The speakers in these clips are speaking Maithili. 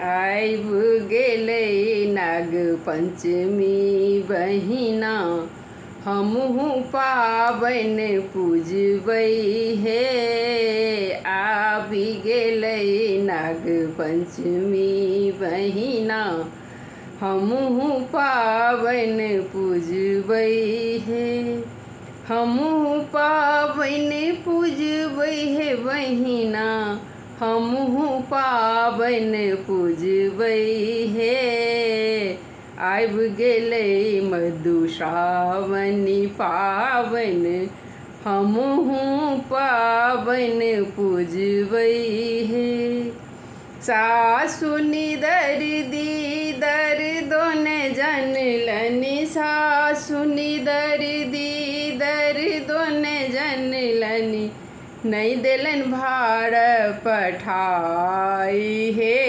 आबि गेलै नाग पञ्चमी बहिना, हमहूँ पाबनि पूजबै हे। आबि गेलै नाग पञ्चमी बहिना, हमहूँ पाबनि पूजबै हे। हमहूँ पाबनि पूजबै हे बहिना, हमहूँ पाबनि पूजबै हे। आबि गेलै मधुश्रावणी पाबनि, हमहूँ पाबनि पूजबै हे। सासु निदर्दी दर्दो ने जनलनि, सासु निदर्दी दर्दो ने जनलनि, नहि देलनि भार पठाइ हे।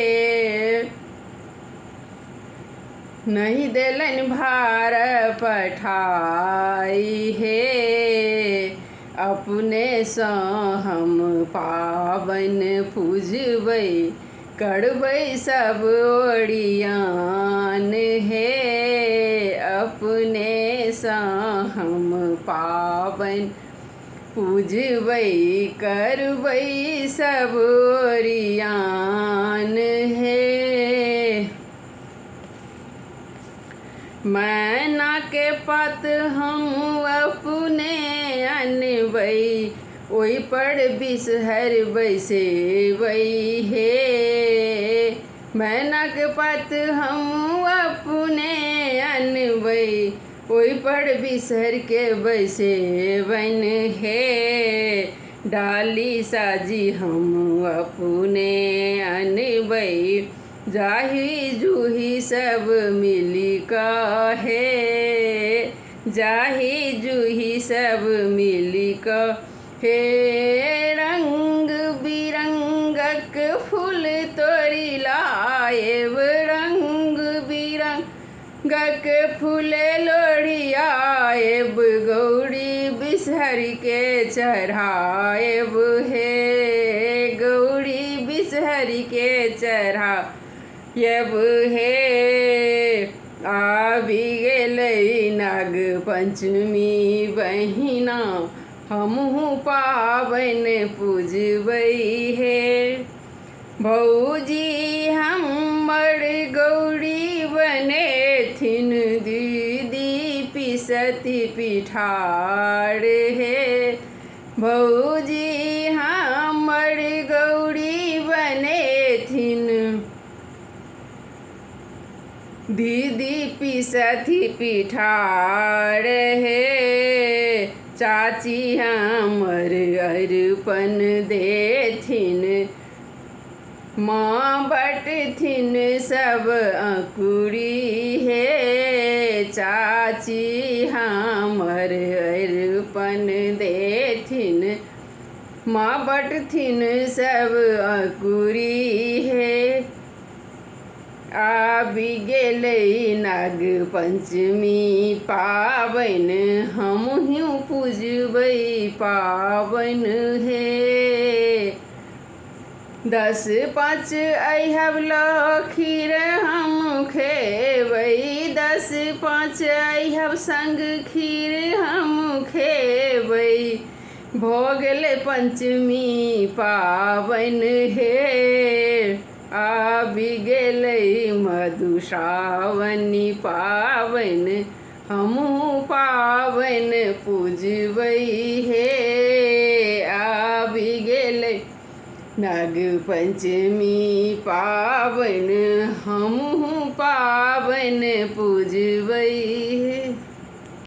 नहि देलनि भार पठाइ हे। अपनेसँ हम पाबनि पूजबै, करबै सब ओरियान हे। अपनेसँ हम पाबनि पूजबै, करबै सब ओरियान हे। मैनाके पत हम अपने अनबै, ओहिपर बिसहर बैसेबै हे। मैनाके पत हम अपने अनबै, ओहिपर बिसहरके बैसेबनि हे। डाली साजी हम अपने अनबै, जाही जूही सब मिलि कऽ हे। जाही जूही सब मिलि कऽ हे। रंग बिरंगक फूल तोड़ि लाएब, रंग बिरंगक फूल लोढ़ि आएब, गौरी बिसहरिके चढ़ाएब हे। गौरी बिसहरिके चढ़ाएब हे। आबि गेलै नाग पञ्चमी बहिना, हमहूँ पाबनि पूजबै हे। भौजी हमर गौरी बनेथिन, दीदी पिसती पिठार हे। भौजी हमर गौरी बनेथिन, दीदी पिसथि पिठार हे। चाची हमर अरिपन देथिन, माँ बटथिन सब अँकुरी हे। चाची हमर अरिपन देथिन, माँ बटथिन सब अँकुरी हे। आबि गेलै नाग पञ्चमी पाबनि, हमहूँ पूजबै पाबनि हे। 10 5 अइहब लऽ खीर हम खेबै, 10 5 अइहब संग खीर हम खेबै। भऽ गेलै पञ्चमी पाबनि हे। आबि गेलै मधुश्रावणी पाबनि, हमहूँ पाबनि पूजबै हे। आबि गेलै नाग पञ्चमी पाबनि, हमहूँ पाबनि पूजबै